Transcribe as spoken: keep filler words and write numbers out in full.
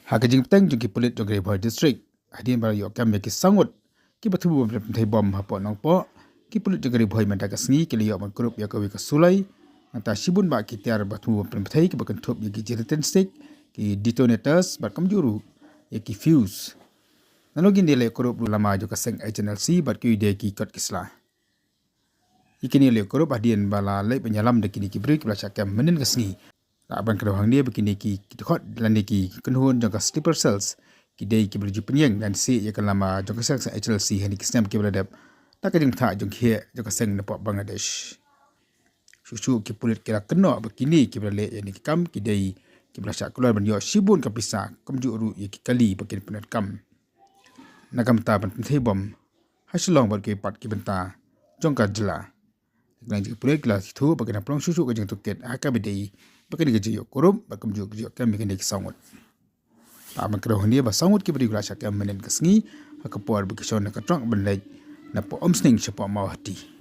Ha ka jingpynteng jong ki pulit jong ka Ri Bhoi District, hadien ba la ïoh kem ïa ki saw ngut kiba thmu ban pynthei bom hapoh Nongpoh, ki pulit jong ka Ri Bhoi mynta ka sngi ki la ïoh ban kurup ïa kawei ka suloi, nangta shibun bah ki tiar ba thmu ban pynthei kiba kynthup ïa ki gelatin stick, ki detonators bad kumjuh ruh ïa ki fuse. Nalor kine la ïoh kurup ruh lama jong ka seng H N L C bad kiwei de ki kot ki sla. Ïa kine la ïoh kurup hadien ba la leit ban ïalam da kine ki briew kiba la shah kem mynhynnin ka sngi. Lah ban kdew hangne ba kine ki, ki dkhot lane ki kynhun jong ka sleeper cells ki dei kiba la ju pynïeng ban siew ïa ka lama jong ka seng H N L C ha kine ki snem kiba la dep, da ka jingthoh jong ki heh jong ka seng napoh Bangladesh. Shuh shuh ki pulit ki la kynnoh ba kine kiba la leh ïa kine ki kam ki dei kiba la shah kular ban ïoh shibun ka pisa kumjuh ruh ïa ki kali ba kin pyndonkam na ka bynta ban pynthei bom ha Shillong bad kiwei pat ki bynta jong ka jylla. Ki pulit ki la ïathuh ba kin pynlong shuh shuh ka jingtohkit ha kaba ïadei bad kane ka jingïoh kurup bad kumjuh ka jingïoh kem ïa kine ki saw ngut. Lah ban kdew hangne ba saw ngut ki briew ki la shah kem mynhynnin ka sngi ha ka por ba ki shong na ka trok ban leit napoh Umsning shapoh Mawhati.